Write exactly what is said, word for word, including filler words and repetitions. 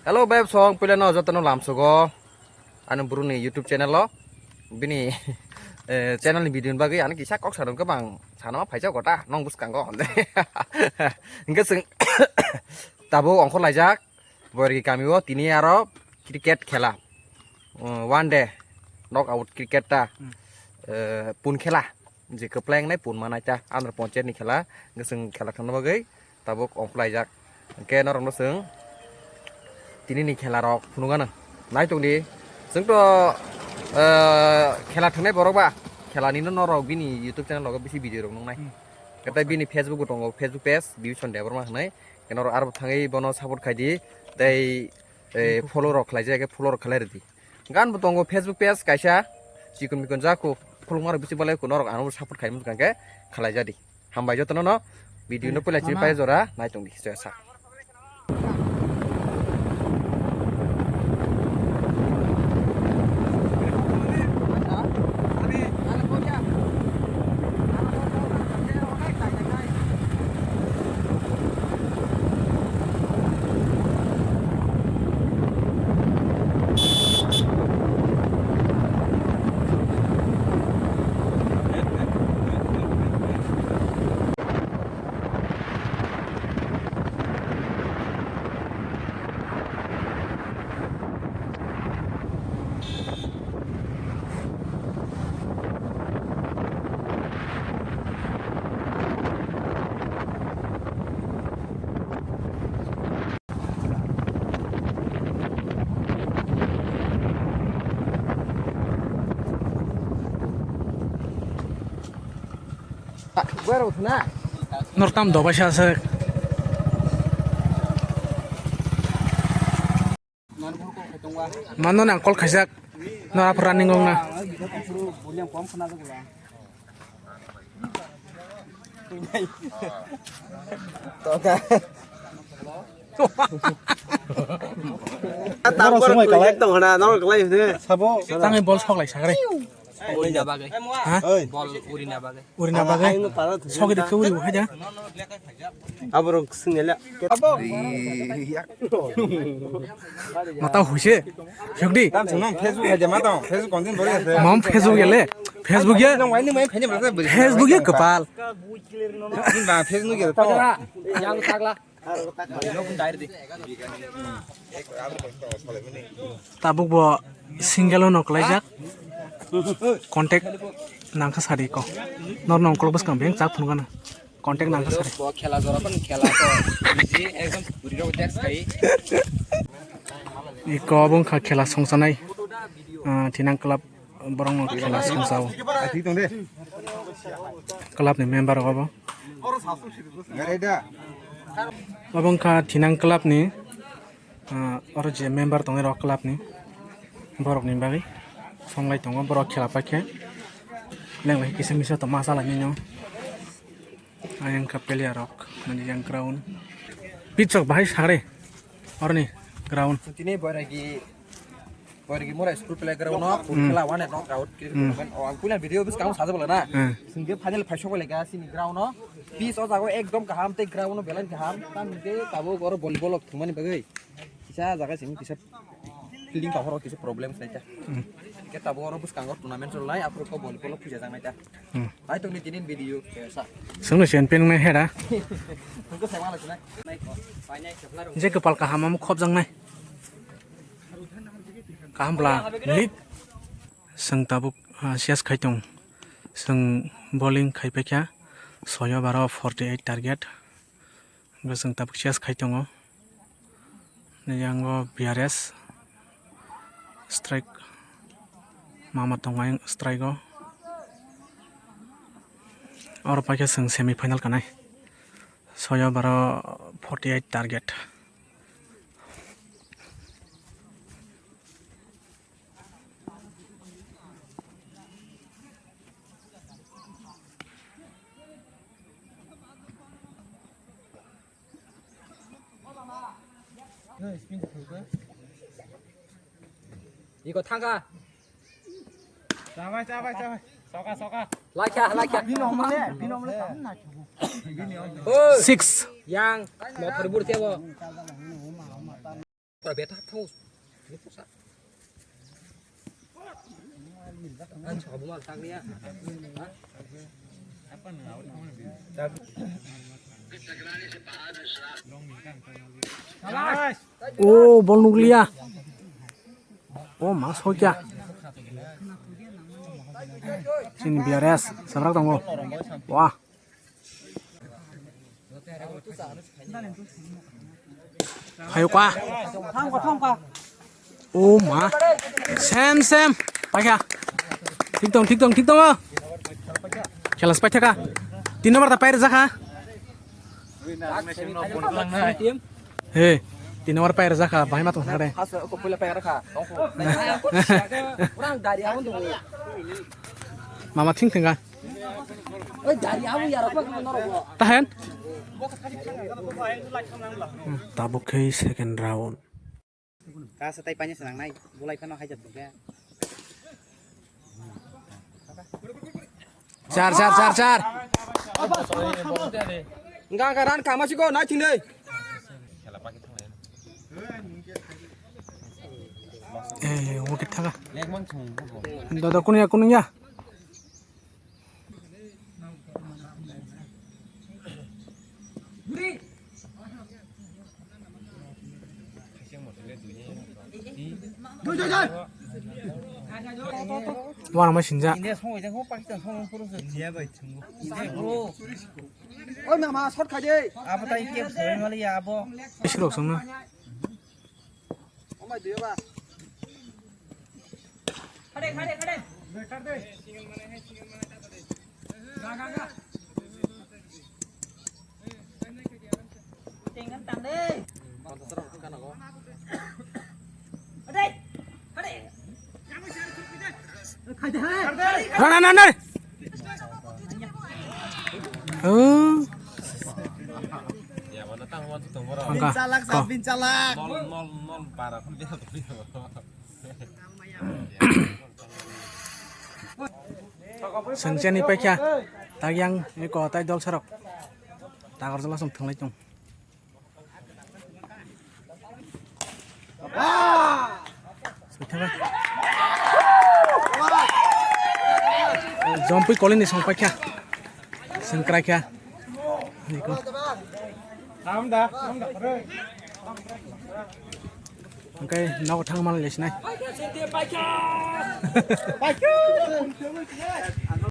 Hello beb song, puila no joto no lamsogo. Ani buru ni YouTube channel o. Bini, eh, channel ni video ni bagwi ani kisa kok sanam khe bang sanama phaijak gota nong bwskango. Hingke chwng tabuk ongkhor laijak. Boyargi kami o tini aro cricket khela. Uh, one day knock out cricket ta. Hmm. Eh, pun khela. Je kwplai wngnai pun manai ta. Andhra Panchayat ni khela. Hingke chwng khela thangna bagwi tabuk ongkhlaijak. Hingke norokno chwng tini ni khela rok phunukgano. Nai tongdi. Chwng to, eh, khela thangnai borok ba. Khela nino norok bini YouTube channel rogo bisi video rok nungnai. Hmm. Khe tai bini Facebook bo tongo, Facebook page, Bibison Debbarma hwnwi. Khe norok aro thangwi bono support khaidi. Tei, eh, follow rok khlaijak, follow rok khlai rwdi. Gan bo tongo Facebook page kaisa, chikon mikon ja kho, khulukma rok bisi balai kho, norok ano support khai mano khe khlai jadi. Hambai jotono no, video no puila chini pai jora nai tongdi, joya sa. Nortam dobaisa aswk. Mano nang call khaijak. No aphra running ong na. Toka. Norok sumai kalai. Tong hana, norok kalai hwne. Sabo. Tangwi bol sok lai sakrai. Urina bagwi. Ha? Oi. Bol urina bagwi. Urina bagwi. Sogi de uri hai da. Aborok singela. Mata huise. Sokdi. Tam sung nang Facebook hai jama tong. Facebook kontin bori ase. Mam Facebook gele. Facebook ya. Nang wai ni mai phai ni bori. Facebook ya kepal. Ni ba Facebook gele tamo. Yang sagla. Tabuk bo single no kalaijak. Contact nangkha sari ko. Nor nong kolok bwskang beng chak phunukgana. Contact nangkha sari. Bo khela jora phan khela to biji ekdom puri rok dex kai. Iko obo wngkha khela songsanai, ah, Thinang Club. Borokno khela songchao. Club ni member rok obo. Obo wngkha Thinang Club ni, ah, oro je member tongnai rok club ni, borok ni bagwi songlai tongo, borok khela paikhe lenglai kisa misa tongma, achalainai no. Ayang kha player rok, nani yang ground. Pitch rok bahai sagre. Oroni ground. Tini Boiragi, Boiragi Mura school playground no, hmm, khela one knock out cricket, hmm, tournament. O, ang puila video bwskango sajak bwla na. Hmm. Singke final phaisok bai laika sini ground no. Pitch o jago ekdom kaham tei ground no belai kaham. Tam hingke tabuk oro volleyball rok thwngmani bagwi. Kisa jaga sini kisa fielding kahoro kisa problem khlai ta. Hmm. Hingke tabuk oro bwskango tournament cholai, aphuru kok volleyball o phuja jaknai ta. Hmm. Bai tongni tini video, eh, sa. Sungno champion nai hera. Nungko sai wala sinai. Je kwpal kaham omo khopjaknai. Kaham bwla lead. Chwng tabuk, ah, chase khai tong. Chwng bowling khai paikha. Soyo baro forty eight target. Hwnkhe chwng tabuk chase khai tongo. Nini yango B R S strike, mama tongo ayang strike o. Oro paikhe chwng semi final kanai. Soyo baro forty eight target. Iko thangkha. Chabai, chabai, chabai. Soka, soka. Laikha, laikha. Bini omle, bini omle tam na chubu. Oi. Six. Yang, motor bur sebo. Ora beta thong. Ni pusa. Ang sa bu mal tak niya. Ha? O bol nukliya. O ma sokya. Sini B R S sabrak tongo. Wah. Phaio ka. O ma. Sem sem. Paikha. Thik tong, thik tong, thik tong. Khela se paithaka. Tin number ta pair jakha. He. Tin number pair jakha. Bahai ma tong thakre. Mama thing thinga. Tahen. Tabuk khe second round. Kasa tai panya senang nai, bulai phano haijat bokhe. Char, char, char, char. Enggak, enggak, ran kama sih kok, naik sini. Eh, oke, thaga. Dada, kuning ya, kuning ya. Wana ma sinja. India song bai jang Pakistan song puro se. India bai thungo. India bro. Oi mama shot khai de. Abo tai ke soi mali abo. Isi rok song na. Amai diyo ba. Khade, khade, khade. Better de. Ga, ga, ga. Tinggal tang de. Khade, khade. Khade, khade. Rana, nana. Oh. Angka. Bin chalak, sa bin chalak. Nol, nol, nol, bara. Sengchani paikha, tagyang ni ko tai dol sarok. Tagar jala song thanglai tong. Jompui kolini song paikha. Sengkrai kha. Niko. Hingke nogo thang mani lesinai.